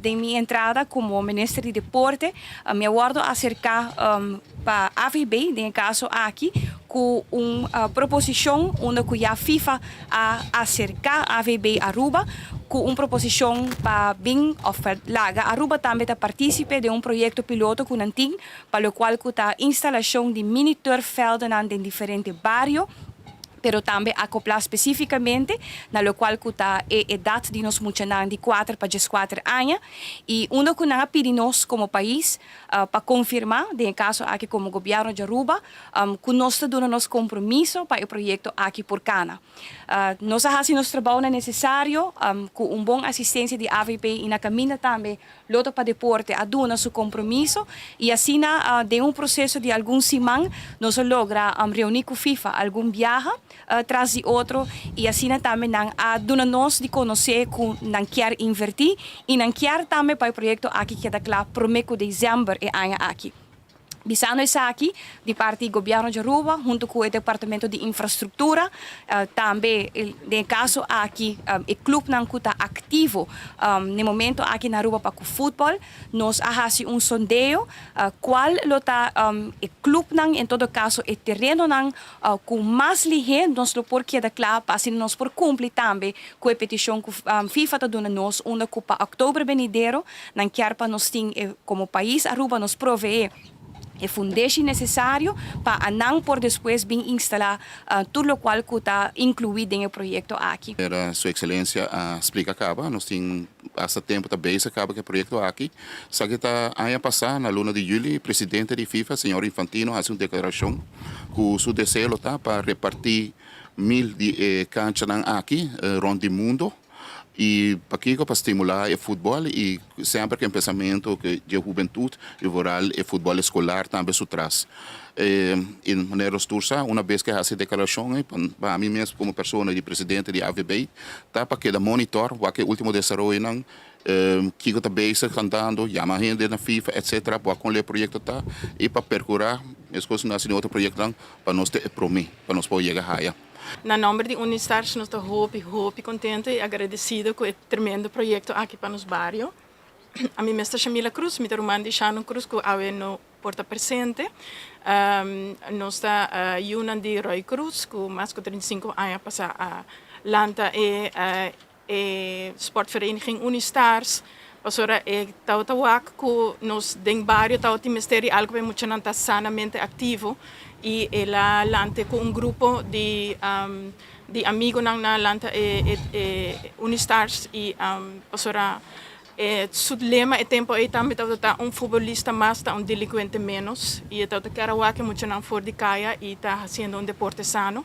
Den mi entrada como minister di deporte, mi a wordo acerca pa AVB, den caso aki, cu un proposicion unda cu ya FIFA a acerca AVB Aruba cu un proposicion pa bin of laga Aruba tambe ta participe di un proyecto piloto cu nan tin, pa locual cu ta instalacion di mini turfvelden den diferente bario, pero tambe acopla specificamente na locual cu ta e edad di nos muchanan di 4 pa 14 aña y unda cu nan a pidi nos como pais pa confirma, den caso aki como gobierno di Aruba, cu nos ta duna nos compromiso pa e proyecto aki por cana. Nos a haci nos trabou necesario cu un bon asistencia di AVB y na caminda tambe Lotto pa Deporte a duna su compromiso y asina den un proceso di algun siman nos a logra reuni cu FIFA algun biaha tras di otro y asina tambe nan a duna nos di conoce cu nan kier inverti y nan kier tambe pa e proyecto aki keda cla prome cu december e aña aki. Bisando esaki, di parti gobierno di Aruba, hunto cu e departamento di infrastructura, tambe den caso aki e clubnan cu ta activo na momento aki na Aruba pa cu futbol, nos a haci un sondeo cual lo ta e clubnan, en todo caso e terenonan cu mas lihe nos lo por keda cla pa asina nos por cumpli tambe cu e peticion cu FIFA ta duna nos, unda cu pa october venidero nan kier pa nos tin como pais Aruba nos provee e fundeshi necesario pa nan por despues bin instala tur locual cu ta inclui den e proyecto aki. Era Su Excelencia a splica caba, nos tin basta tempo ta bezig caba cu e proyecto aki. Sa cu ta aña pasa, na luna di juli, presidente di FIFA, señor Infantino, a haci un declaracion cu su deseo ta pa reparti 1000 di e canchanan aki rond di mundo. Y pakico? Pa stimula e futbol y semper cu e pensamento cu di hubentud y vooral e futbol escolar tambe su tras. Y manera nos tur sa, una bes cu haci declaracion, pa mi mes como persona di presidente di AVB, ta pa keda monitor wak e ultimo desaroyonan, kico ta bezig andando, yama hende na FIFA, etc., pa con e proyecto ta y pa percura, mescos cu nos otro proyectonan, pa nos ta e prome, pa nos por yega haya. Na nomber di Unistars, nos ta hopi, hopi contento y agradecido cu e tremendo proyecto aki pa nos bario. Ami mes ta Shamila Cruz, mi ta ruman di Shannon Cruz, cu awe no por ta presente. Nos ta yiunan di Roy Cruz, cu mas cu 35 aña pasa a lanta e sportvereniging Unistars. Pasobra e tawata wak cu nos den bario tawatin mester di algo pa e muchanan ta sanamente activo y el a lanta cu un grupo di amigonan nan a lanta e Unistars y pasobra e su lema e tempo ey tambe tawata ta "Un futbolista mas ta un delincuente menos" y e tawata kier a wak e muchanan for di caya y ta haciendo un deporte sano.